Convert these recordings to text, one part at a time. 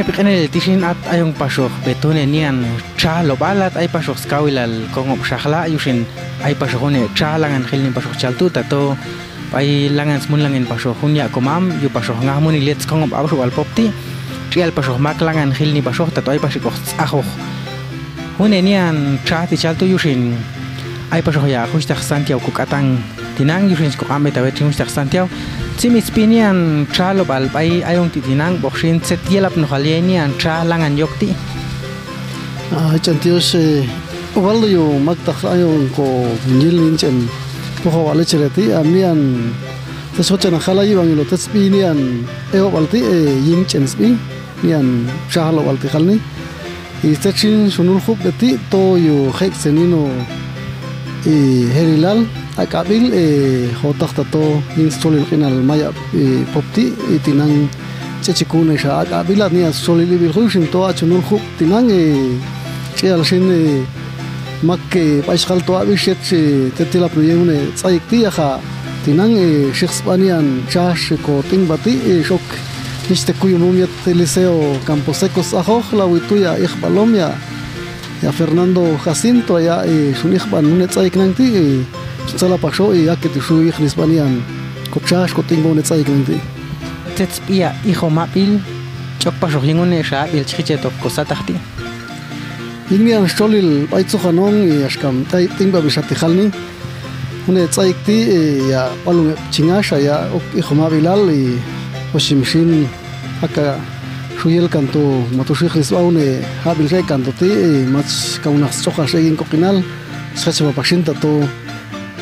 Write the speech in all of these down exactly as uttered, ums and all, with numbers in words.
Piq'inalil ti shin, at ayong pasoh betune nian cha lobal, at ay pasoh skawilal kongob sahla' yu shin, ay pasoh une cha langan hil ni pasoh chaltu tato ay langan smun langan pasoh hunya komam yu pasoh ngah muni liet skongob absoh bal pop ti, chial pasoh mak langan hil ni pasoh tato ay pasoh koh tsahoh. Hune nian cha ti chaltu yu shin, ay pasoh ya hustah santiau kuk atang tinang yu shin skok ambe tawet shin hustah santiau. Tsi mi spi nian cha lobal bay ayong ti tinang boh shin set yelap no hal ye nian cha langan yok ti. Ah, chan tios, eh, obal do yu mak tah ayong ko nyil nin chen. Poho wale chere ti, ah, mian tes hocha na hal ayu bang ilo tes spi nian. Eh, obal ti, eh, ying chen spi nian cha lobal ti hal ni. I set shin sunul hub beti to yu hek senino i helilal, ak abil, e, hotak tato nin solil kinal maya, e, pop ti, i tinang cecikune sa ak abil nia solil ibil hu shin to a sunul hub tinang, e, chial shin, e, mak, e, pais kal to abil set si tetilap no yeng une tsaik ti ya ha tinang, e, sih sbanian chas ko ting bati, e, sok Niste kuyu mumiet Eliseo Camposeco sahoh, lau itu ya ih balom ya, ya Fernando Jacinto ya, i, sun ih ban nune tsaik nang ti, i, sun sala paso, i, akit isu ih nisbanian. Ko chas, ko tingbo ne tsaik nang ti. Tet spia iho mabil, chok paso hingun ne sa abil chkiche tok ko satah ti. Ing nian solil bai tsuhanong, i, askam tai ting ba bisa ti hal ni. Une tsaik ti, i, ya, palung e chingas, ya, ok, iho mabilal, i, osim sin, aka, suyil kanto, matu suyil ris bau ne, habil sai kanto ti, i, mats kauna coka sai ging kokinal, skai sima pasin tato,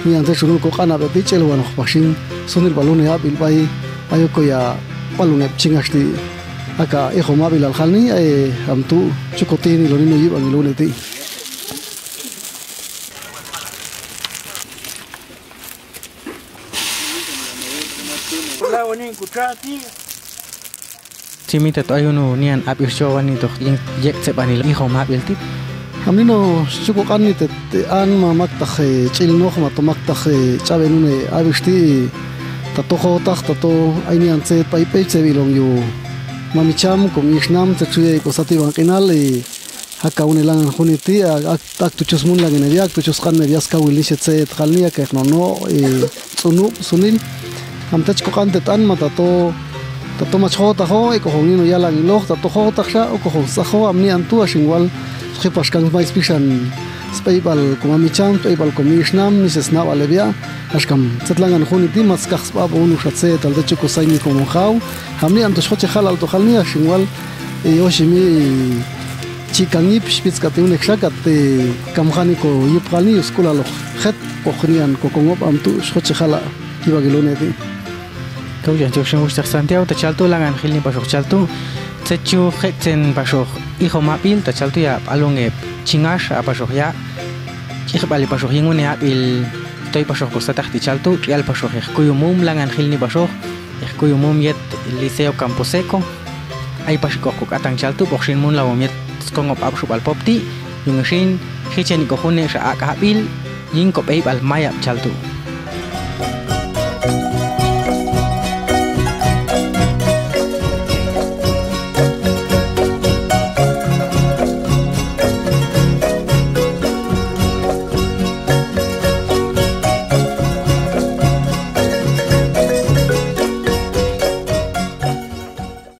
nian te sunul ko kana beti cel wan pasin, sunil balune habil bai, ayo ko ya, palung e chingas ti, aka, iho mabilal hal ni, ai, am tu, cuko ti ni lo ni no yu bang ilune ti. Cimi teto ayunu nian abis cowan ni toh, ing jek cep ani iho mabil ti. Ami no cukup ani tet an ma mak tah, eh, cil noh ma to mak tah, eh, cabe nune abis ti tato hotah tato ai nian cep ai pe cep ilong yu. Mami cam komis nam cep suye ko sati bang kinal, eh, Haka une langan huni ti, a, ak, ak tucus mun langan ne biak, tucus kan ne biak skawil ni set set hal ni, a, kek nono, i, sunub, sunil. Am tec ko kan tet an ma tato, tato mach ho taho, i, kohong ni no yalang iloh, tato ho tak sa, o kohong sa ho, am ni antu asing wal, hipas kang mai spisan. Spei bal ko mami cam, spei bal ko mi isnam, ni ses na wal biak, askam set langan huni ti, mach kah spa bo unu sat set, al tec ko sai ni kohong hau, am ni antu sho ce halal to hal ni asing wal, i, osi mi, Ci kangip, spits kati unek sakat, te, kam hani ko, yup hani, us kula loh. Het, ko henian, ko kongop am tu, soce hala, ki bagi lune ti. Kau jan cok sing ustak santiau, ta caltu langan hil ni pasok caltu. Cecu het sen pasok, iho mabil, ta caltu ya, palung ep, cingas, a pasok ya. Cih bali pasok hingun ya, bil, toi pasok ko satah ti caltu, cial pasok ya, kuyumum langan hil ni pasok. Ihku yu mum yet Liceo Camposeco. Ai pasik ohkok atang caltu, boksin mun lau mum yet skongop ap subal pop ti, yung isin, hicen iko hune sa ak abil, ying kop ei bal mayap caltu.